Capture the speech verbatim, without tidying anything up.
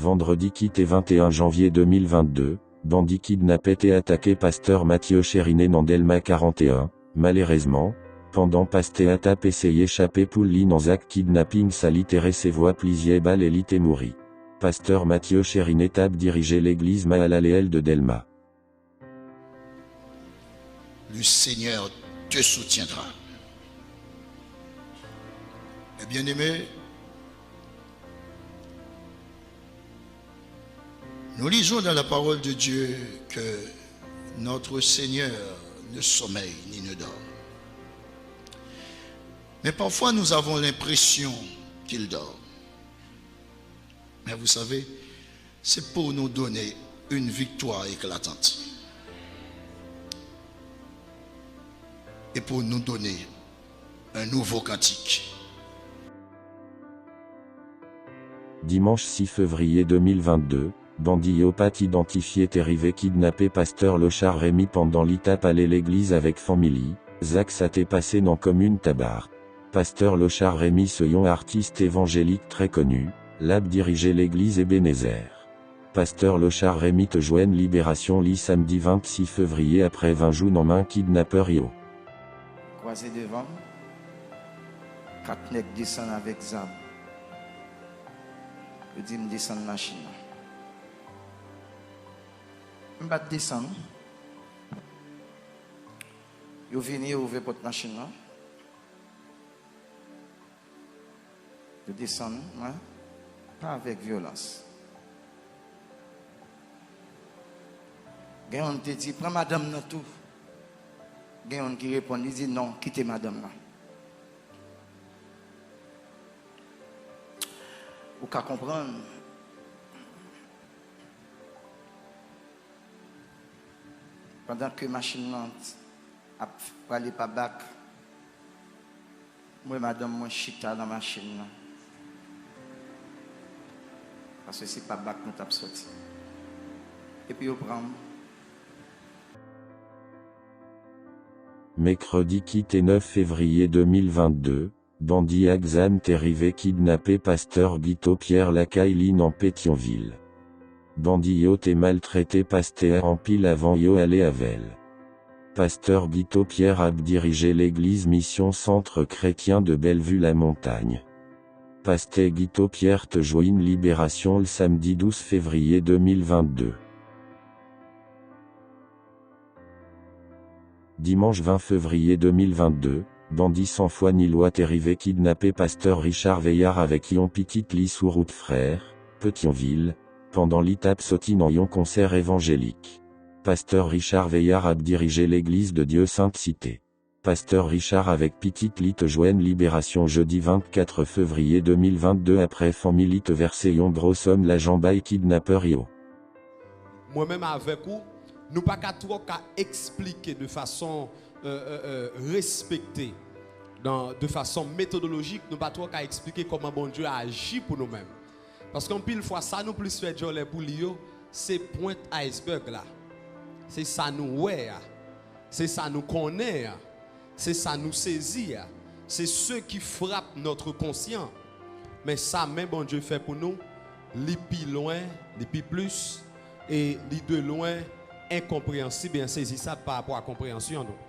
Vandredi ki te venteyen janvye de mil vennde, bandi kidnapè te atake pastè Mathieu Chérinet nan Dèlma karannteyen. Malerezman, pandan pastè a t ap eseye chape poul li nan zak kidnaping sa, li te resevwa plizyè bal e li te mouri. Pastè Mathieu Chérinet t ap dirije legliz Mahalaleel de Dèlma. Le Seigneur te soutiendra. Mes bien-aimés, nous lisons dans la parole de Dieu que notre Seigneur ne sommeille ni ne dort. Mais parfois, nous avons l'impression qu'il dort. Mais vous savez, c'est pour nous donner une victoire éclatante et pour nous donner un nouveau cantique. Dimanch sis fevriye de mil vennde, bandi yo pa t idantifye te rive kidnape pastè Lochard Rémy pandan li t ap ale legliz avèk fanmi li. Zak sa te pase nan komin Thabart. Pastè Lochard Rémy se yon atis evanjelik trè koni, l ap dirije legliz Ebenezer. Pastè Lochard Rémy te jwenn liberasyon li samdi vennsis fevriye apre ven jou nan men kidnapè yo. Kwaze devan m, kat nèg desann avèk zam. Yo di m desann machin nan. M pa t desann. Yo vini, yo ouvè pòt machin nan. Yo desann mwen, pa avèk vyolans. Gen youn te di, pran madanm nan tou. Gen youn ki reponn, li di, non, kite madanm nan. Ou ka konprann, pandan ke machin nan ap prale pa bak, m wè madanm mwen chita nan machin nan. Paske se pa bak nou t ap soti. Epi yo pran m. Mèkredi ki te nèf fevriye de mil vennde, bandi ak zam te rive kidnape pastè Guito Pierre lakay li nan Petyonvil. Bandi yo te maltrete pastè a anpil avan yo ale avè l. Pastè Guito Pierre ap dirije legliz Misyon Centre Chrétien de Bellevue la Montagne. Pastè Guito Pierre te jwenn liberasyon l samdi douz fevriye de mil vennde. Dimanch ven fevriye de mil vennde, bandi san fwa ni lwa te rive kidnape pastè Richard Veillard avèk yon pitit li sou wout Frè, Petyonvil, pandan li t ap soti nan yon konsè evanjelik. Pastè Richard Veillard ap dirije legliz de Dieu Sainte Cité. Pastè Richard avèk pitit li te jwenn liberasyon jedi vennkat fevriye de mil vennde apre fanmi li te vèse yon gwo sòm lajan bay kidnapè yo. Mwen menm avèk ou, nou pa ka twò ka eksplike de fason euh, euh, euh, respekte, dans, de fason metodolojik, nou pa twò ka eksplike kòman Bondye aji pou nou menm. Paske anpil fwa, sa nou plis fè djòlè pou li yo, se pwent iceberg la. Se sa nou wè a. Se sa nou konnen an. Se sa nou sezi a. Se ce qui frappe notre conscient. Men sa men Bondye fè pou nou, li pi lwen, li pi plis, e li de lwen enkonpreyansib e ensezisab pa rapò a konpreyansyon nou.